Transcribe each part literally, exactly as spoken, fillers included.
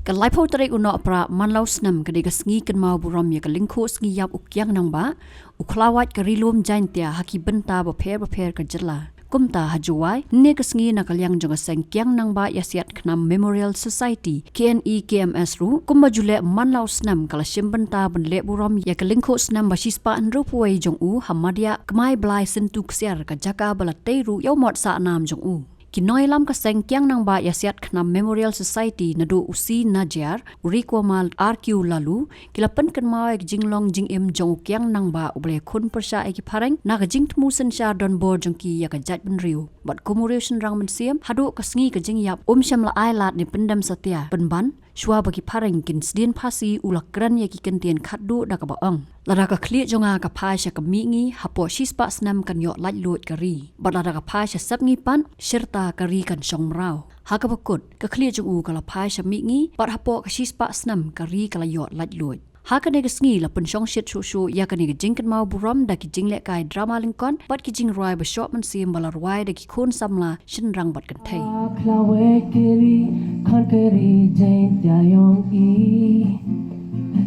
Ka laiphew tarik u Nohprah man la u snem ka dei ka sngi kynmaw burom ïa ka lyngkhuh sngi ïap u Kiang Nangbah, u khlawait ka Ri Lum Jaiñtia ha ki bynta bapher bapher ka jylla. Kumta ha Jowai, hynne ka sngi na ka liang jong ka seng Kiang Nangbah Ïasiat Khnam Memorial Society, K N E K M S ruh, kumba ju leh man la u snem ka la shim bynta ban leh burom ïa ka lyngkhuh snem ba shispah hynriewphew wei jong u ha Madiah Kmai Blai Syntu Ksiar, ka jaka ba la tei ruh ïa u mot sah nam jong u. Ki nongïalam ka seng Kiang Nangbah Ïasiat Khnam Memorial Society naduh u C Najiar, u Rikumal R Q Laloo, ki la pynkynmaw ïa ka jinglong jingim jong u Kiang Nangbah uba la ïakhun pyrshah ïa ki phareng na ka jingthmu synshar donbor jong ki ïa ka jaitbynriew. Bad kum u riew shynrang mynsiem, haduh ka sngi ka jingïap um shym la ai lad ne pyndem satia, pynban shuwa ba ki phareng kin sdien phasi u la kren ïa ki kyntien khatduh da kaba ong, lada ka khlieh jong nga ka phai sha ka mihngi, hapoh shispah snem kan ïoh laitluid ka ri. Bad lada ka phai sha sepngi pat, shirta ka ri kan shong mraw. Ha kaba kut, ka khlieh jong u ka la phai sha mihngi, bad hapoh ka shispah snem ka ri ka la ïoh laitluid. Ha kane ka sngi la pynshongshit shuh shuh ïa kane ka jingkynmaw burom da ki jinglehkai drama lyngkot bad ki jingrwai ba shoh mynsiem ba la rwai da ki khun samla shynrang bad kynthei. Khlawait ka ri, khun ka ri Jaiñtia ïong i.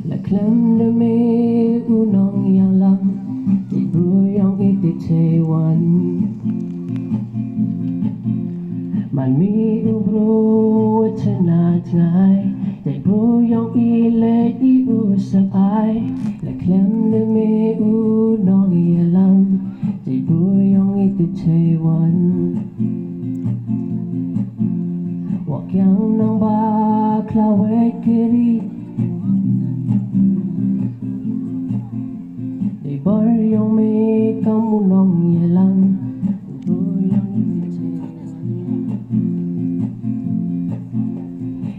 La khlem da me u nongïalam, te bru ïong i te chei wan. Man mi u bru wa chana tngai, te bru ïong i leit i u sapai. La khlem da me u nongïalam, te bru ïong i te chei wan. Wa Kiang Nangbah khlawait ka ri. Dei bor ïong me kam u nongïalam.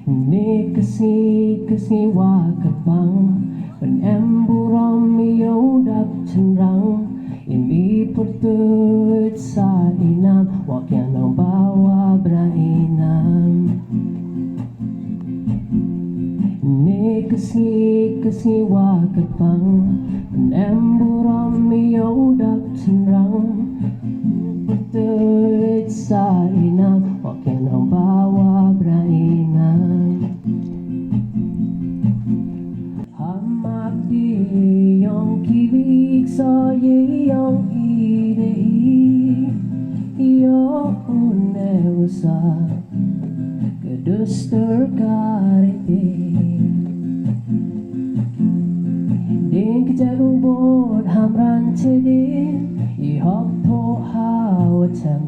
Hynne ka sngi, ka sngi wa kyrpang, pynem burom ïa u dap shynrang. Im i pyrtuid sa i nam, Wa Kiang Nangbah wa bra i nam. Hynne ka sngi, ka sngi wa kyrpang, pynem burom ïa u dap shynrang. Pyrtuid sa i nam, Wa Kiang Nangbah wa bra i nam. Ha map die ïong ki wiek so ïe ïong i de i. Ïoh une u sa ka dustur ka riti. Ding ki jaru bot hamran chedin i hok tho ha wa chem.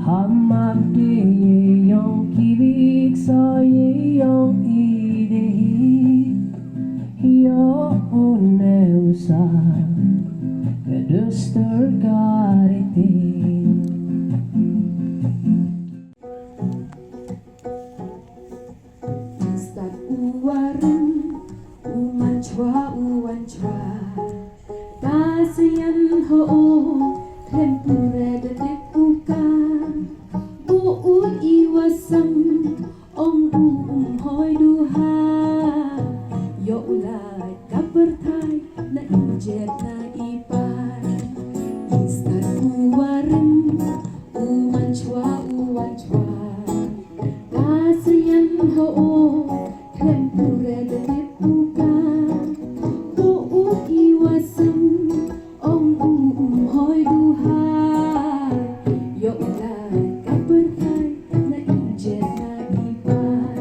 Ha map die ïong ki wiek so ïe ïong i de i. Ïoh une u sa ka dustur ka riti. Stad u warim, u man chwa, u wan chwa. Ta sian ho o, khlem pure da dep u ka. Bu u i wasam, ong u um hoi du ha. Ïoh u lait ka pyrthai, na i jet na i par. Stad u warim, u man chwa, u wan chwa. Ka sian ho o, khlem pure da dep u ka. Bu u i wasam, ong u um hoi du ha. Ïoh u lait ka pyrthai, na i jet na i par.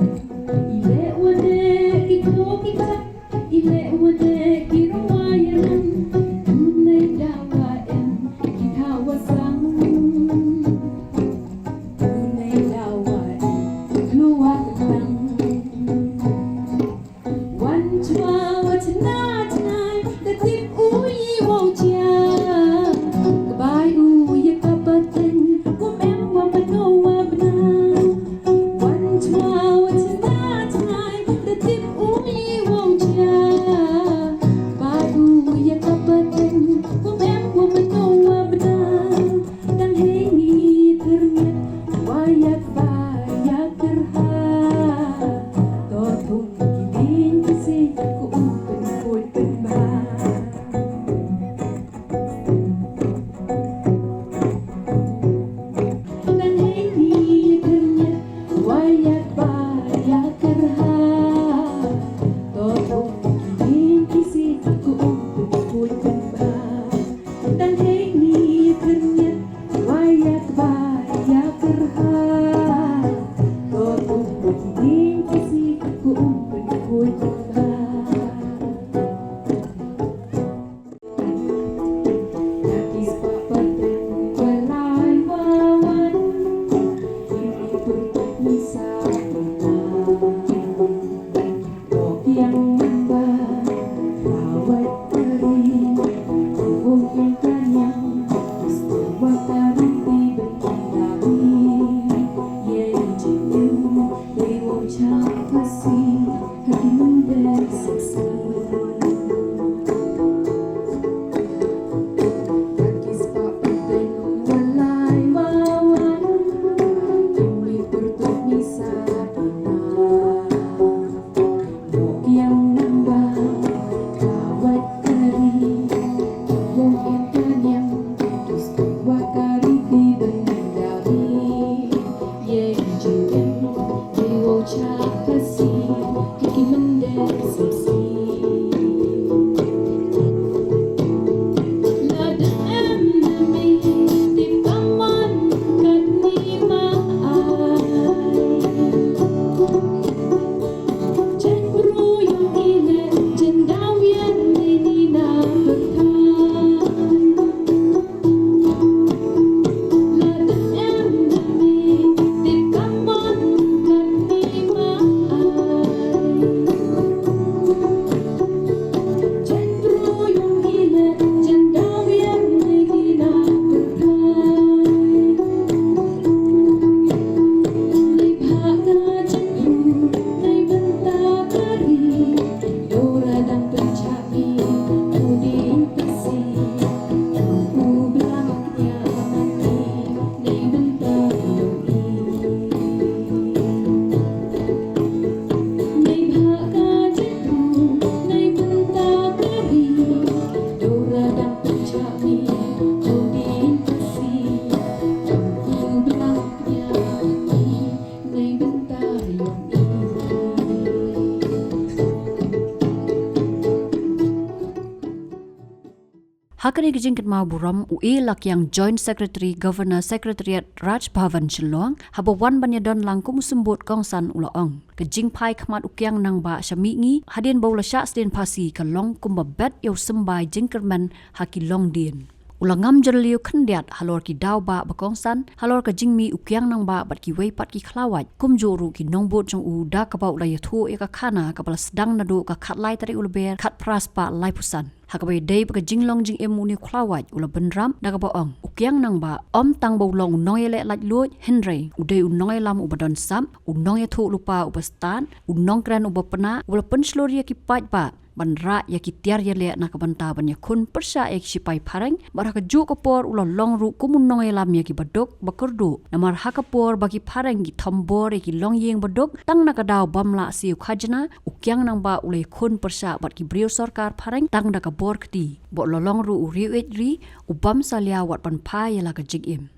Ha kane ka jingkynmaw burom, u A Lakiang, Joint Secretary, Governor Secretariat, Raj Bhavan, Shillong, haba wan ban ïadon lang kum u symbud kongsan, u la ong, ka jingphai khmat u Kiang Nangbah sha Mihngi hadien ba u la shah sdien phasi ka long kumba bet ïa u symbai jingkyrmen ha ki longdien. U la ngam jylliew khyndiat halor ki daw bah ba kongsan halor ka jingmih u Kiang Nangbah bad kiwei pat ki khlawait, kumjuh ruh ki nongbud jong u, da kaba u la ïathuh ïa ka khana kaba la sdang naduh ka khatlai tarik u Lber khatphra spah laiphew san. Ha kaba ïadei bad ka jinglong jingim une u khlawait, u la bynrap da kaba ong, u Kiang Nangbah ym tang ba u long u nongïaleh laitluid, hynrei u dei u nongïalam uba don sap, u nongïathuhlypa uba stad, u nongkren uba pynah, uba la pynshlur ïa ki paidbah ban rah ïa ki tiar ïaleh na ka bynta ban ïakhun pyrshah ïa ki shipai phareng, bad ha kajuh ka por u la long ruh kum u nongïalam ïa ki baduk ba kyrduh. Namar ha ka por ba ki phareng ki thombor ïa ki longïing baduk, tang na ka daw bym lah siew khajna, u Kiang Nangbah u la ïakhun pyrshah bad ki briew sorkar phareng tang da ka bor kti. Bad u la long ruh u riewieid ri, u bym salia wat ban phai ïa la ka jingim.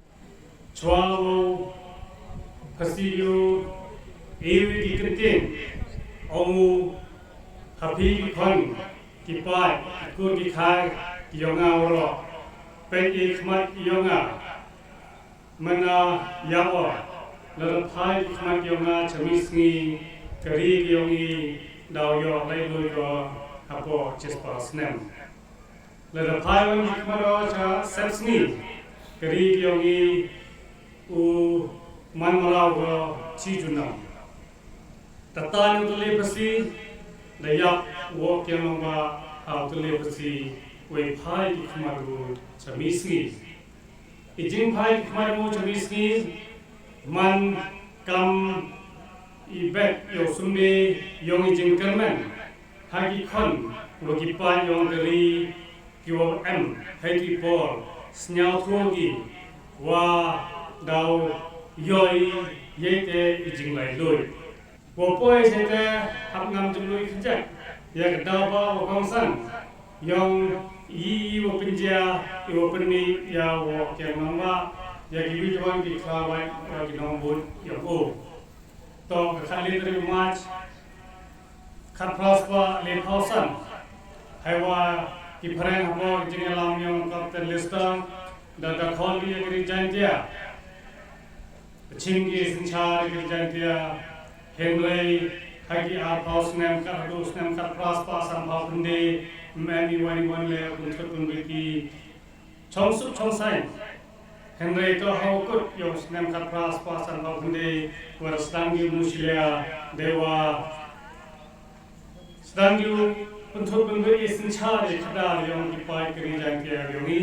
Chwa u phasi ïa u, ïa u ki kyntien, ong u, ha phi ki khon ki paid, ki kur ki kha ki ïong nga waroh, peit ïa khmat ki ïong nga. Mynta ïa u, lada phai ki khmat ki ïong nga sha Misngi, ka ri ka ïong i, daw ïoh laitluid ko hapoh shispah snem. Lada phai wan ki khmat u sha Sepsngi, ka ri ka ïong i, u man mraw ko shi junom. Tatan u tylli phasi, da ïap u Kiang Nangbah ha u tylli phasi, wei phai ki khmat u sha Misngi. I jingphai ki khmat u sha Misngi, man kam i bet ïa u symbai ïong i jingkyrmen ha ki khon wa ki paid ïong ka ri, kiwa em ha ki por sñiawthooh ki wa daw ïoh i ïeit te i jinglaitluid. Wa poi sha te hap ngam jingluid kjat ïa ka daw ba wa kongsan ïong i, i wa pynjia, i wa pynmih ïa u Kiang Nangbah, ïa ki wi ki wan ki khlawait, ïa ki nongbud ïong u. To ka khatlai tarik March, khatphra spah laiphew san, hei wa ki phareng hapoh ka jingïalam ïong Captain Lister, da da khon ïa ka ri Jaintia. Ka chim ki synshar ka ri Jaintia, hynrei ha ki arphew snem, kat haduh snem khatphra spah sanphew khyndai, ym em i wan i wan leh, pynthut pynbeit ki chong suk chong saiñ. Hynrei to ha u kut ïong snem khatphra spah sanphew khyndai, wa da sdang ki u Nushlia, dei wa sdang ki u pynthut pynbeit i synshar i khadar ïong ki paid ka ri Jaintia ïong i.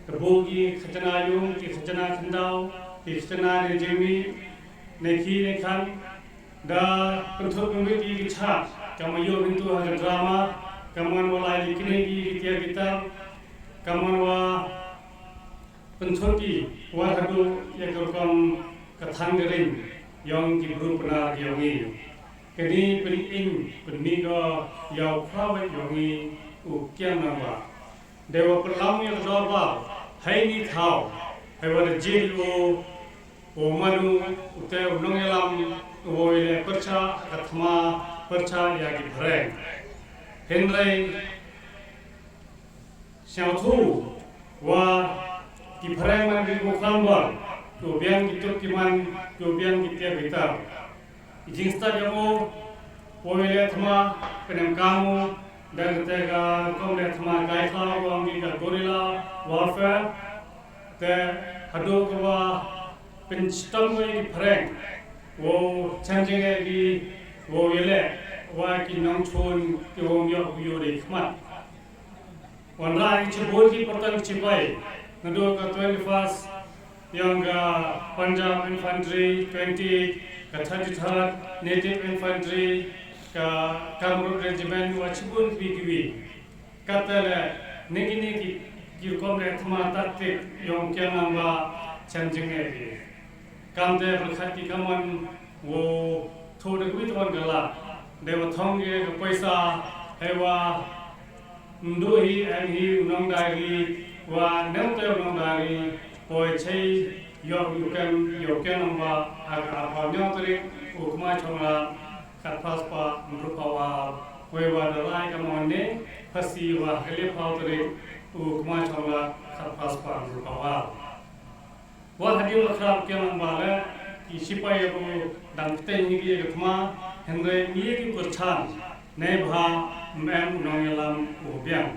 Da buh ki khajna yung, ki khajna khyndaw, ki khajna ne jingmih, ne ki ne khan, da pynthut pynbit ki ki chah, ka ma ïoh myntu ha ka drama, ka man wa lai li kine ki ki tiar ki tar, ka man wa pynthut ki, wa haduh ïa ka rukom ka thang ka ring, yong ki bru Pnar ki yong i. Kani pynïing pynmih ko ïa u khrawai yong i u Kiang Nangbah. Dei wa pynlam ïa ka dorbar, hei ni thaw, hei wa da jin u, u manu, u te u nongïalam, u wa ïaleh pyrshah, ka thma, pyrshah ïa ki phareng. Hynrei, sñiawthuh, wa ki phareng man ki u khlam bor, ki u biang ki tut ki man, ki u biang ki tiar ki tar. Ki jingstad yong u, u ïaleh thma, pynem kam u, da kate ka rukom leh thma kai khlaw, wa ong ki ka guerrilla warfare, te haduh ka wa pynshitom wa ki phareng, wa chem jingeh ki, wa ïaleh, wa ki nongchun, ki wa ym ïoh u ïoh dei khmat. Wanrah ïa ki shibun ki pyrthei ki shipai, naduh ka twenty-first, yong ka Punjab Infantry, twenty-eight, ka thirty-third Native Infantry, ka Kamrup Regiment, wa shibun kiwi kiwi. Kata le, ne kine ki, ki rukom leh thma tactic, yong Kiang Nangbah, chem jingeh ki. Kamte pyrkhat ki kamon, wow thoh da kawei tawon ka lad. Dei wa thong ki ka poisa, hei wa mduh hi, em hi, u nongdari, wa neu te u nongdari, poi chei, ïoh u kem, ïoh Kiang Nangbah, ha ka arphaw hynñiew tarik, u Kmaichonglad, khatphra spah, hynriewphaw ar, wei wa da rai ka mane, phasi wa ha ka liephaw tarik, u Kmaichonglad, khatphra spah, hynriewphaw ar. Wa hadien la khrap Kiang Nangbah le, ki shipai ïa u dang pteng hi ki ïa ka thma, hynrei ngi ïa ki pyrchan, ne bha, ym em u nongïalam u biang.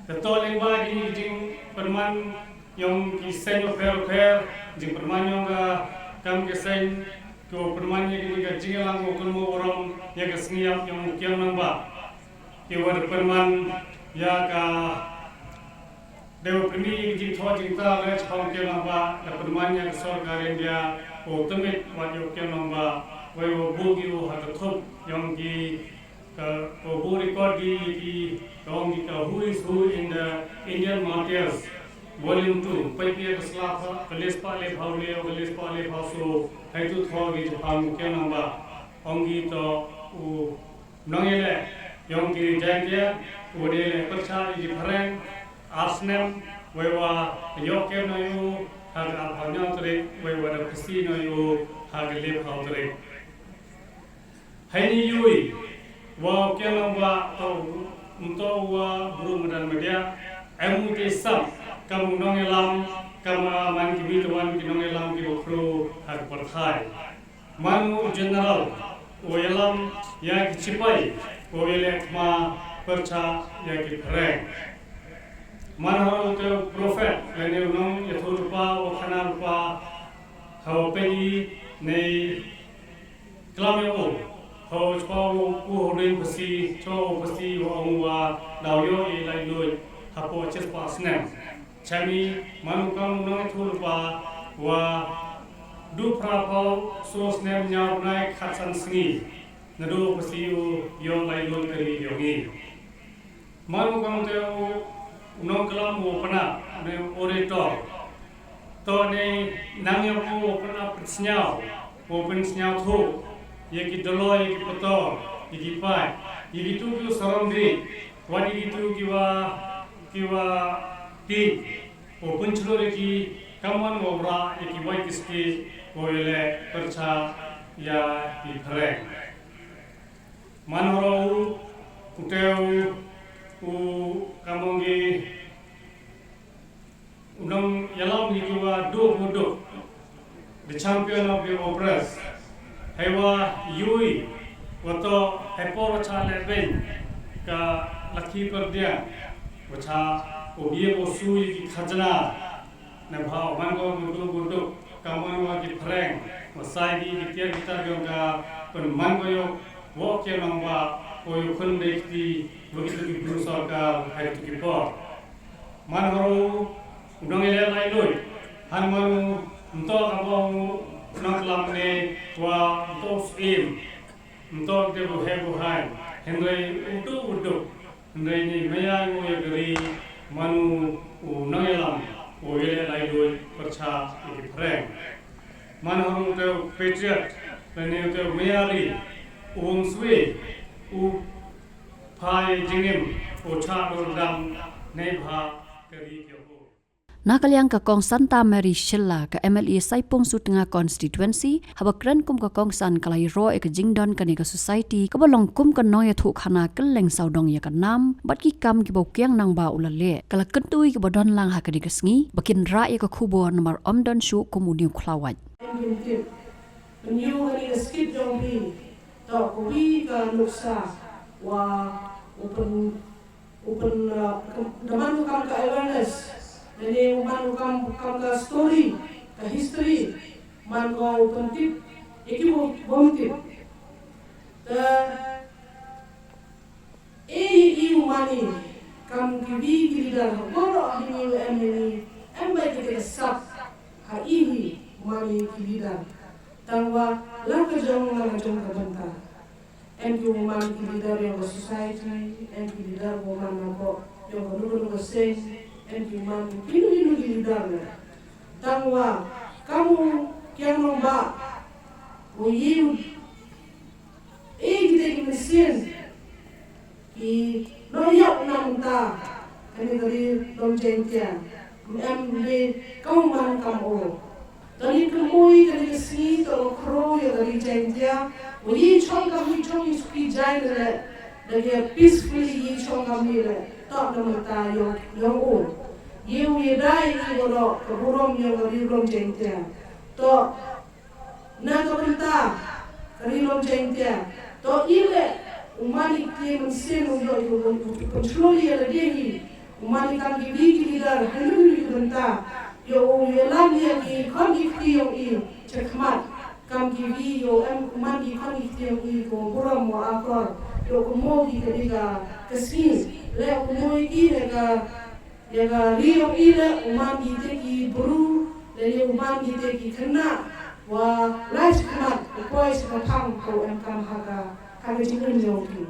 Te to lyngba ki jingpynman yong ki seng u pher u pher, jingpynman yong ka kam ki seng, ki u pynman ïa ki ka jingïalang u kynmaw u rom, ïa ka sngi ïap yong u Kiang Nangbah. Ki wa da pynman ïa ka Dei wa pynmih ïa ki jingthoh jingthaw leh shaphang u Kiang Nangbah, da pynman ïa ka sorkar India, u tymmen wat ïa u Kiang Nangbah, wei wa buh ïa u ha ka thup, yong ki ka, wa buh record ïa ki, yong ki ka Who is Who in the Indian Martyrs, Volume two, peit ïa ka sla pha, ka list pa le phaw le, ka list pa le phaw so, hei tu thoh ki shaphang u Kiang Nangbah, ong ki to u Nongïaleh, yong ki Jaintia, u dei leh pyrshah ïa ki phareng, ar snem, wei wa, ïoh kem noh ïa u, ha ka arphaw hynñiew tarik, wei wa da phasi noh ïa u, ha ka liephaw tarik. Heini ïohi, wa Kiang Nangbah to, to wa bru madan media, em u te sap, kam u nongïalam, kam man ki wi te wan ki nongïalam ki wa khru, ha ka pyrthai. Man u general, u ïalam ïa ki shipai, u ïaleh thma pyrshah ïa ki phareng. Man ha u te u prophet, lane u nongïathuhlypa, u khana lypa, ha u peli, ne klam ïa u, ha u chwa u, u hording phasi, chwa u phasi, u ong wa, daw ïoh i laitluid, hapoh shispah snem. Chami, man u kam u nongïathuhlypa, wa, du phra phaw, so snem ñiaw bnai khatsan sngi. Naduh phasi u, ïoh laitluid ka ri yong i. Man u kam te u, u nongklam u pynah, ne orator. To ne nang ïa u pynah pynsñiaw, u pynsñiawthuh, ïa ki doloi, ïa ki pator, ïa ki paid, ïa ki tu ki u sarong ri, wat ïa ki tu ki wa, ki wa ti, u pynshlur ïa ki, kamon wa u rah, ïa ki wait ki ski, u ïaleh pyrshah, ïa ki phareng. Man haro u, u te u, u kamong ki, u nongïalam ïa ki wa duk u duk. The champion of the oppressed. Hei wa ïohi, wa to, hei por wa chah leh beiñ, ka Lakhi Pyrdiang, wa chah, u bie u su ïa ki khajna, Na bha, man ko muduk muduk, kamon wa ki phareng, wa sai ki ki tiar ki tar yong ka, pynman ko ïa u, wa ki nong wa, ko ïa u khun dei kti, wa ki tu ki bru sorkar, hai tu ki por. Man haro, U nongïaleh laitluid, hangne um toh kaba u nongklam ne wa um toh u syiem, um toh te u heh u haiñ, hynrei u duk u duk, hynrei ne maya ngu ïa ka ri, mano u nongïalam u ïaleh laitluid pyrshah ïa ki phareng. Mano u te u patriot, lane u te u maya ri, u wungswe, u phai jingim, u chah dur dang, ne bha ka ri ki u. Na ka liang ka Kong Santa Mary Shylla, ka M L A Saipung Sutnga Constituency, haba kren kum ka kongsan, ka la ïaroh ïa ka jingdon kane ka society kaba long kum ka nongïathuhkhana kylleng sawdong ïa ka nam bad ki kam kiba u Kiang Nangbah u la leh. Ka la kyntu ïa kiba don lang ha kane ka sngi ba kin rah ïa ka khubor namar ym don shuh kum une u khlawait. Pynïoh kane ka skit jong phi, to kawi ka nuksa wa u pyn u pyn, uh, kam, da man u kam ka awareness, lane u man u kam, kam ka story, ka history, man ko u pyntip ïa ki bym, bym tip. Te ei, ei u mane kam kiwi ki leader ha baroh hi, ni em, ni em, ba ki te ka sap ha i hi u mane ki leader. Tangwa la ka jong, la ka jong ka bynta. Em ki u man ki leader yong ka society, em ki leader u man na ko yong ka nuka nuka seng, em ki u man ki nu ki nu ki leader ne. Tangwa kam u Kiang Nangbah u ïoh ei kita ki mynsiem ki nongïap na mynta kane ka ri Lum Jaiñtia. Em, em, le kam u man kam u. Tang ïa ka mui kane ka sngi to khro ïa ka ri Jaiñtia. U ïa chong kam ïa chong ïa suki jai ne le. Da ïa peacefully ïa chong kam ïa le. To na mynta yong, yong u. Ïa u ïa dai ïa u ro ka burom yong ka ri Lum Jaiñtia. To na ka bynta ka ri Lum Jaiñtia. To i le u man i ki mynsiem u ïoh u, u, u control ïa lade hi. U man i kam kiwi ki leader ha ïu ïu ki bynta. Ïoh u ïalam ïa ki khon ki kti yong i cha khmat. Kam kiwi ïoh em u man ki khon ki kti yong i ko burom wa akor. Ïoh ko mo ki ka ri ka, ka sngi. Le ko mo i ki ne ka Ïa ka ri yong i le u man ki te ki bru, le ïa u man ki te ki khynnah, wa lai shakhmat, u poi shakhmat pang, ko em kam ha ka, ha ka jingim yong ki.